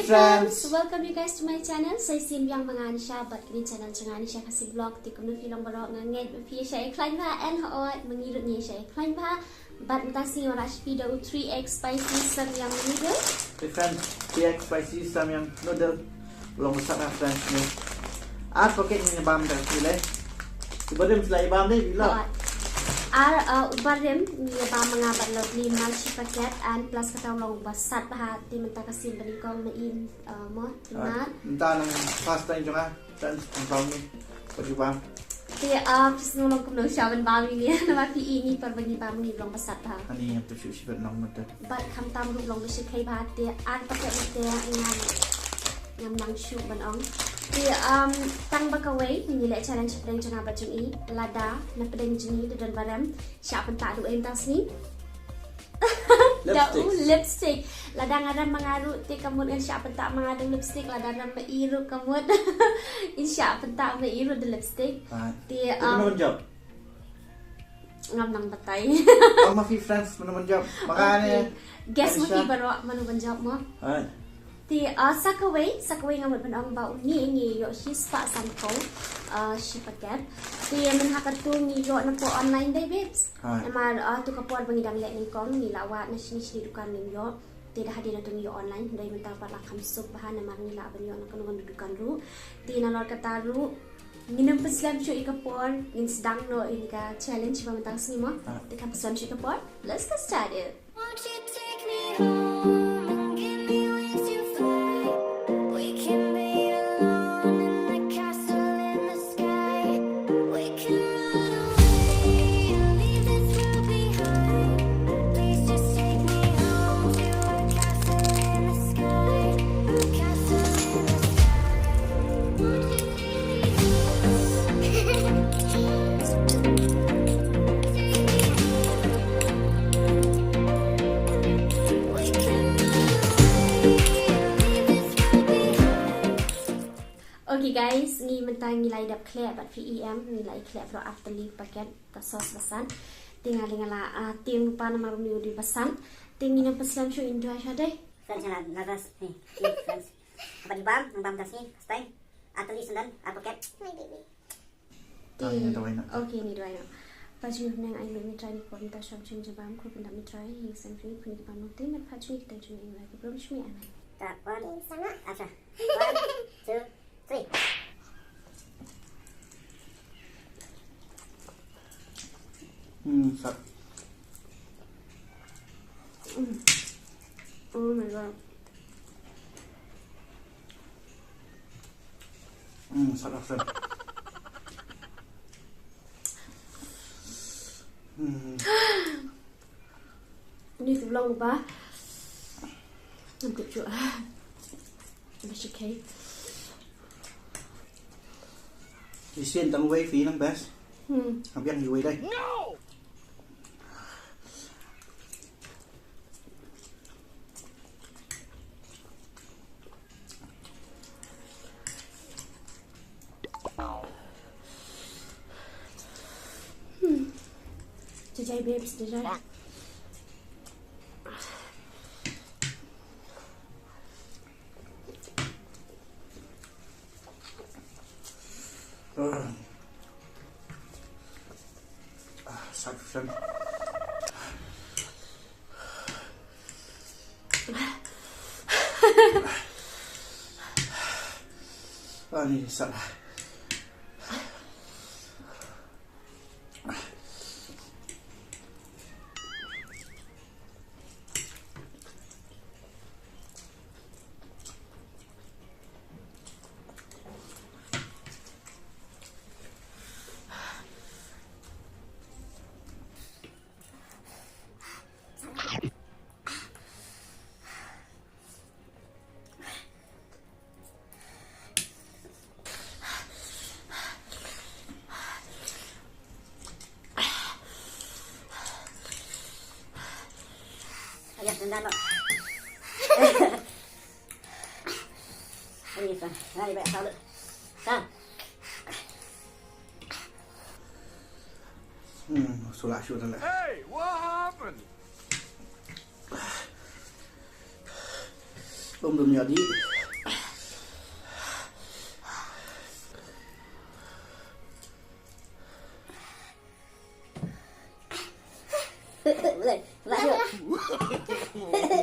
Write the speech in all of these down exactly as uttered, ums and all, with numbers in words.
Friends, welcome you guys to my channel. Sa shisien biang ma nga Nisha bad kane channel jong nga Nisha Khasi Vlog. Te kumno phi long baroh, nga ngeit ba phi ïa shah ïa khlaiñ bha, and hooid ma ngi ruh ngi ïa shah ïa khlaiñ bha. Bad mynta sngi nga wanrah sha phi da u three X spicy samyang noodle. Hey friends, three X spicy samyang noodle. Long sat ha friends ne. Ar packet ngi bam da phi le. U barim sla i bam de phi lo. Hooid. Ar, uh, u barim ngi bam ma nga bad Lovely mar shi packet, and plus kata u long ba sat bha. Te mynta ka sien ba nyngkong ma i, uh, mo. Hooid. Mynta nang first time jong nga. Friends, nang bam ni. Pat ju bam. Te, uh, phi sngew long kumno sha ban bam ïa ngi, namar phi i ngi por ba ngi bam ngi long ba sat bha. Ani ngam tip shuh shi ban long mynta. Bad khamtam ruh long ba shyrkhei bha, te ar packet te ngam, ngam nang shuh ban ong. Te, um, tang ba kawei ngi leh challenge pdeng jong nga bad jong i, lada na pdeng jong i da don barim, shah pyntah ruh em tang sngi. Da u lipstick. Lipstick. Lada nga rem ma nga ruh te ka mut ngan shah pyntah ma nga da u lipstick, lada rem ma i ruh ka mut in shah pyntah ma i ruh da lipstick. Right. Te, te mano, um, ban jop? Ngam nang batai. Oh, ma phi friends, mano ban jop? Ma nga ne. Okay. Guess ma phi baroh mano ban jop mo. Right. Te, ah, sa kawei, sa kawei nga mut ban ong ba une ngi ïoh shispah sanphew, ah, shi packet. Te mynta ha katu ngi ïoh na ka online dei, babes. Hooid. Namar, ah, tu ka por ba ngi dang leh nyngkong ngi la wad na shini shini dukan ngim ïoh. Te da hadien natu ngi ïoh online, dei mynta pat la kham suk bha namar ngi lah ban ïoh na kano kano dukan ruh. Te nalor kata ruh ngin ym pynslem shuh ïa ka por, ngin sdang noh ïa ka challenge ba mynta ka sngi mo. Hooid. Te kam pynslem shuh ïa ka por. Let's get started. Won't you take me home and give me wings to fly? We can be alone in the castle in the sky. We can run away and leave this world behind. Please just take me home to a castle in the sky. A castle in the sky. Won't you Okay guys, ngi mynta ngi la ïa dep khleh bad phi em, ngi la ïa khleh baroh artylli packet ka sauce ba san. Te nga la, nga la, ah, tieng lypa namar une u dei ba san. Te ngin ym pynslem shuh, in dwai sha dei. Friends, nga nervous. Hey, hey, friends. Haba dei bam, nang bam da sngi, first time. Artylli syndon, ar packet. My baby. Te, okay, ni dwai na. Paju neng ai me try ni kon ta sham chim jabam ko pynda me try hi sam chim kun ki panu te me paju ki tang chim ing lai ko brum chim ai me. Ta one. Sama. Acha. One, two, three. Hmm, sat. Mm. Oh my God. Hmm, sat, sat. Hmm. Ni tu long ba. Ngam tip shuh. Ba shyrkhei. Shisien tang wei phi nang best. Hmm. Hap biang iwei dei. No! Hmm. Jajai babes, jajai. Ah. Ah, sat, sat. Ah, ni sat. Ayah, tendang, Pak. Ini, Pak. Nah, ini, Pak. Salut. Kang. Hmm, sulak shu dah lah. Hey, what happened? Bom dum ya di.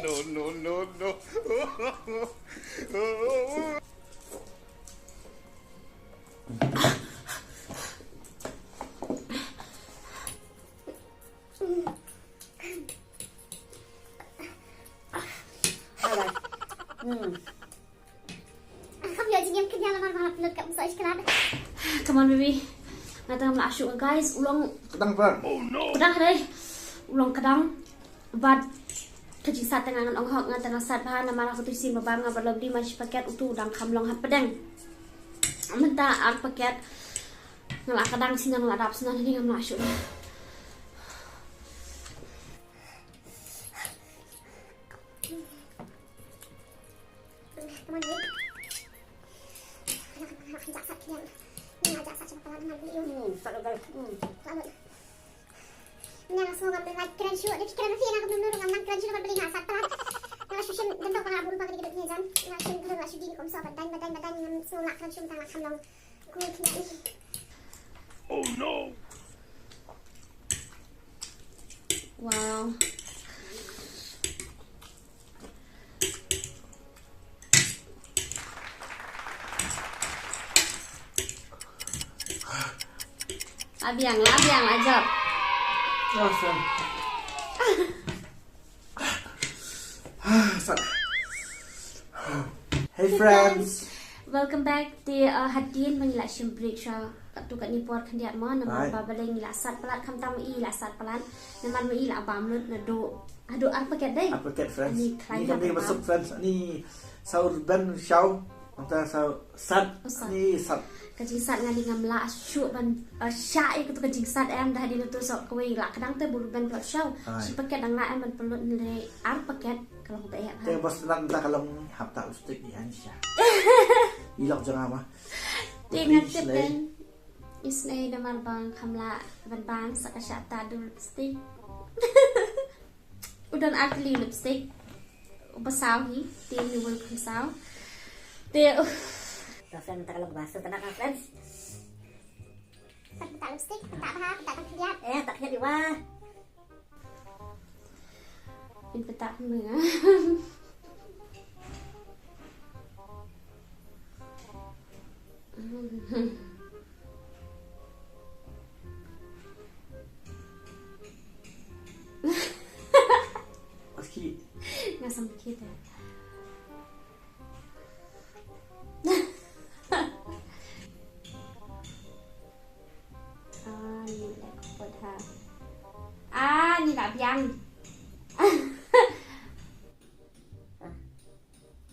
No, no, no, no. Hmm. Kham ïoh jingim kynja lamar ba la pynlut ka bsa ice cream. Come on, baby. Nga tang la shu, guys, u long. Kdang pa. Kdang dei. U long kdang. Bad ka jingsat te nga ngan ong hok, nga tang la sat bha namar ha ka tu sien ba bam nga bad lobdi ma shi paket, utu u dang kham long hapdeng. Mynta ar paket. Nga la kdang sien, nga la dap sien, ni ngam la shu. Come on, baby. Nga jak sat kynja. Nga jak sat sha palat, man, baby. Hmm, sat, guys. Hmm. Palat. Nga sngew ngam nang kren shuh, dei kren phi, nga ngam nang kren shuh namar ba nga sat palat. Nga la shu shim, dang tang ba nga bun ba ka dei ka dei kine jan. Nga shim, nga la shu ding kum sa, ba dang, ba dang, ba dang, ngam sngew la kren shuh, tang la kham long. Ku kine. Oh no. Wow. La biang, la biang, la jop. Awesome. Sat. Hey friends. Welcome back. Te, uh, hadien ba ngi la shim break sha katto katne por khyndiat mo, namar ba balei ngi la sat palat, khamtam i la sat palat namar ma i la bam lut naduh haduh ar paket dei. Ar paket, friends. Ani khlaiñ. Ni kam dei ba suk, friends. Ani saw ruben shaw. Nangta saw sat. Sat. Ani sat. Ka jingsat nga dei ngam lah shuh ban, uh, shah ïa katu ka jingsat em, da hadien tu sa kawei la kdang te bun ruben pynlut shaw. Shi paket dang lah em ban pynlut, ne ar paket ka long ba ïa. Te bos nat nta ka long hap ta lipstick ïa ni sha. I lok jong nga ma. Te nga tip den. Isnei namar ba kham lah ban bam sa ka shah ta du lipstick. U don ar tylli lipstick. U ba saw hi, te ni wul kham saw. Te, uh. Ka friend ta ka long ba sa ta na ka friends. Sa ta lipstick, ta bha, ta khyndiat. Eh, ta khyndiat i wa. Pynpatak mynta. Oski. Nga sam kit. Ah, ni la kot ha. Ah, ni la biang. Ah.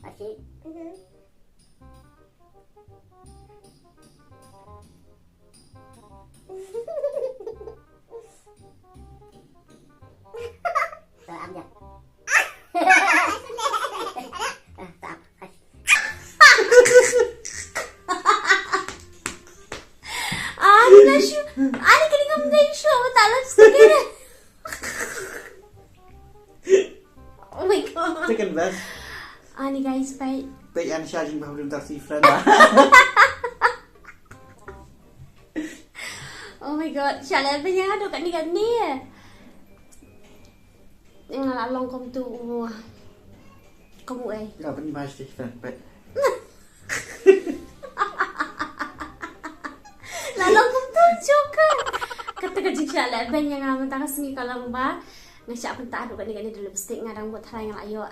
Asyik. Mhm. Tak am je. Ah, tak am. Ani na shu, ani kini ngam dei shu, tak lipstick ni. Oh my God. Second best. Ani guys, pai. Pai an sha jing ba hawdin tar si friend ba. Oh my God, sha le ba yang ado kat ni kat ni. Nga la long kum tu u, kum u ei. Nga pynbna sha fan pet. La long kum tu joker. Kata ka jingshah lehbeiñ ïa nga mynta ka sngi ka long ba nga shah pyntah haduh kane kane da lipstick, nga dang bud tharai nga la ïoh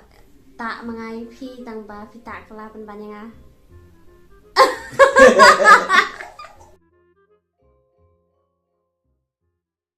tah ma nga ïa phi tang ba phi tah kylla pynban ïa nga.